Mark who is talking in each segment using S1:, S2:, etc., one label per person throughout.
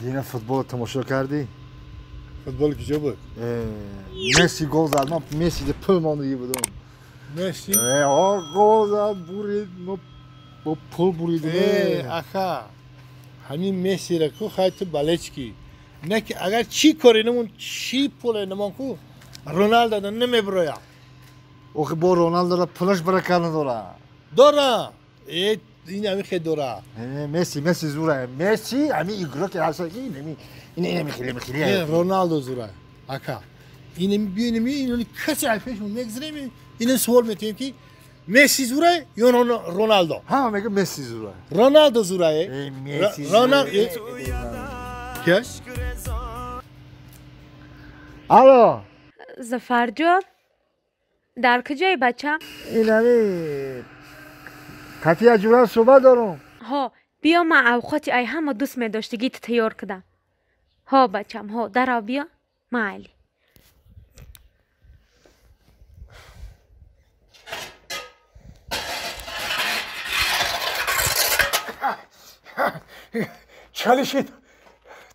S1: Дина футбол тамошо кардӣ?
S2: Футбол куҷо буд?
S1: Месси гол зад, ман Месси пул мондагӣ будам.
S2: Месси?
S1: Гол зад, бурид, бо пул бурид.
S2: Ака, ҳамин Мессиро ку хай ту балечки. Не ки агар чӣ коре намон, чӣ пуле намон ку, Роналдо намеброя.
S1: Охи бо Роналдо пулаш барака надора.
S2: Дора. Ин ҳамин хел дора.
S1: Месси, Месси зура. Месси ҳамин игроки ҳаста ки ин ин хеле хеле.
S2: Роналдо зура. Ака. Ин бинем ин касе пешмон мегзарем, ин суол метиҳем ки Месси зура ё Роналдо?
S1: Ҳама мегӯяд Месси зура.
S2: Роналдо зура.
S1: Месси.
S2: Роналдо. Ки?
S1: Алло.
S3: Зафарҷон, дар куҷои бачам?
S1: Ин ҳами кати аҷуран суҳбат дорум.
S3: Ҳо, биё ман авқоти ай ҳама дӯст медоштагӣ тайёр кардам. Ҳо бачам, ҳо, дарав биё, майли.
S4: Чалишид,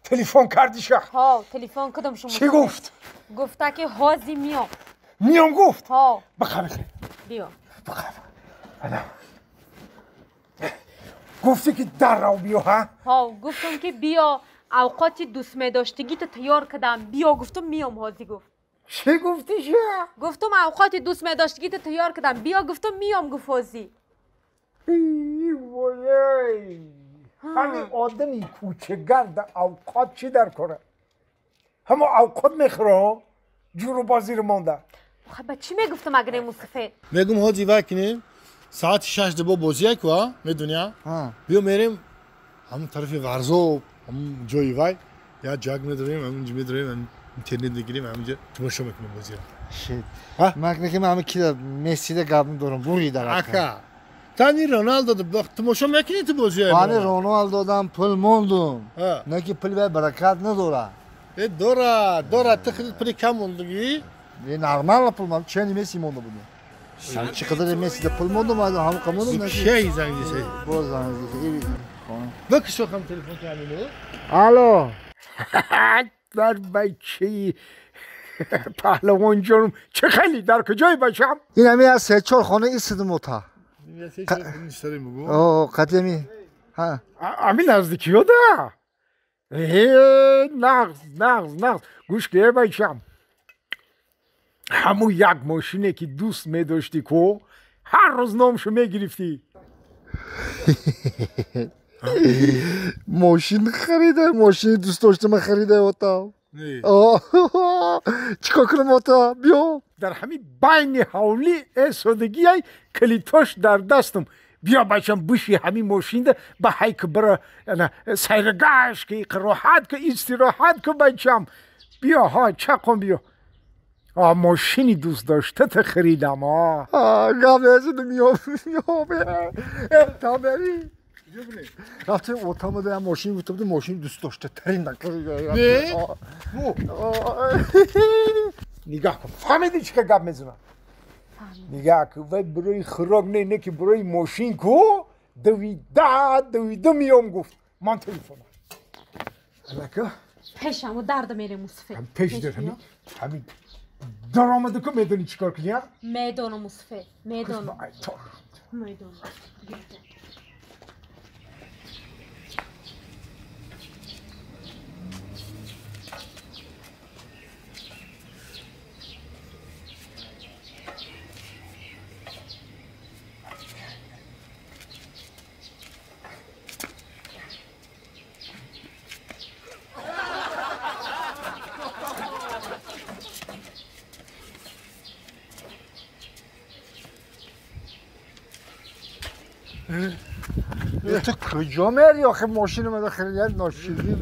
S4: телефон кардиша?
S3: Ҳо, телефон кардам шумо.
S4: Чӣ гуфт?
S3: Гуфта ки ҳози миём.
S4: Миём гуфт?
S3: Ҳо.
S4: Бақаб.
S3: Биё.
S4: Бақаб. Гуфти ки дарав биё, ҳа?
S3: Ҳо, гуфтам ки биё, авқоти дӯстмедоштагита тайёр кардам. Биё, гуфтам миём ҳози гуфт.
S4: Чӣ гуфтиша?
S3: Гуфтам авқоти дӯстмедоштагита тайёр кардам. Биё, гуфтам миём гуфт ҳози.
S4: Вой! Ҳамин одами кӯчагарда авқот чӣ дар кора? Ҳамо авқот мехӯра, ҷуру бозиро монда.
S3: Ба чӣ мегуфтам агар мусафед?
S2: Мегум ҳози вай кунем, соати 6 бо бозия ку, медонӣ? Биё мерем ҳамон тарафи Варзоб, ҳамон ҷои вай, як ҷаг медорем, ҳамонҷо медорем, интернет мегирем, ҳамонҷо тамошо мекунем бозиро.
S1: Ман ки ман ҳамин кида Мессида гап медорам, бурида.
S2: Ака, тани Роналдо тамошо мекунӣ ту бозиро?
S1: Ман Роналдо дам пул мондум. Не ки пул баракат надора.
S2: Дора, дора, ту худат пули кам мондагӣ?
S1: Нормально пул мондум, чени Месси монда будем. Чӣ қадар Мессида пул мондум, ҳамон қа мондум.
S2: Кей занг зисе?
S1: Боз занг зисе.
S2: Бикшо ҳам телефон кардем.
S1: Алло.
S4: Дар бачаи паҳлавон ҷонум, чӣ хеле дар куҷои бачам?
S1: Ин ҳамин аз 3-4 хона истидим ота. О, қадами. Ҳа.
S4: Ҳамин наздикиё да? Нағз, нағз, нағз. Гӯш ке бачам. Ҳамун як мошине ки дӯст медоштӣ ку, ҳар рӯз номшо мегирифтӣ.
S1: Мошин харида, мошини дӯст доштама харида ота. Чӣ кор кунам ота? Биё.
S4: Дар ҳамин байни ҳавлӣ эсодагиай калитош дар дастам. Биё бачам, биши ҳамин мошинда ба ҳайк бира сайргашт ки, роҳат ки, истироҳат ку бачам. Биё, ҳа, чақон биё. Мошини дӯст доштата харидам.
S1: Гап незадам, миём, миём. Та бери. Рафтем отамада як мошин гуфта будем, мошини дӯст доштатарин.
S2: Не?
S4: Нигаҳ кун, фаҳмидӣ чӣ гап мезанам? Нигаҳ кун, вай барои хӯрок не, не ки барои мошин ку, давида, давида миём гуфт. Ман телефонам. Алака?
S3: Пешаму дарда мерем мусафед.
S4: Пеш дар ҳамин даромада ку медонӣ чӣ кор кунӣ?
S3: Медонам мусафед, медонам. Медонам.
S1: تو کجا میری آخه ماشین من خیلی ناشیزی.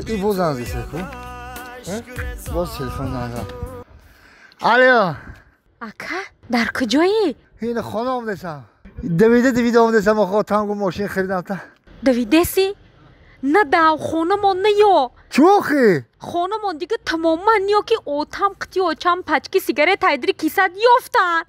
S1: ای باز زنگ زد کو؟ باز تلفن زنگ زد. الو.
S3: ака, дар куҷоӣ?
S1: ин хона омадасам. Давида давида омадесам, охо отам гу мошин харидам та.
S3: Давидеси? На дав, хонамон наё.
S1: Чӣ охи?
S3: Хонамон дига тамоман ё ки отам қити очам пачки сигарет ҳайдри кисат ёфтанд.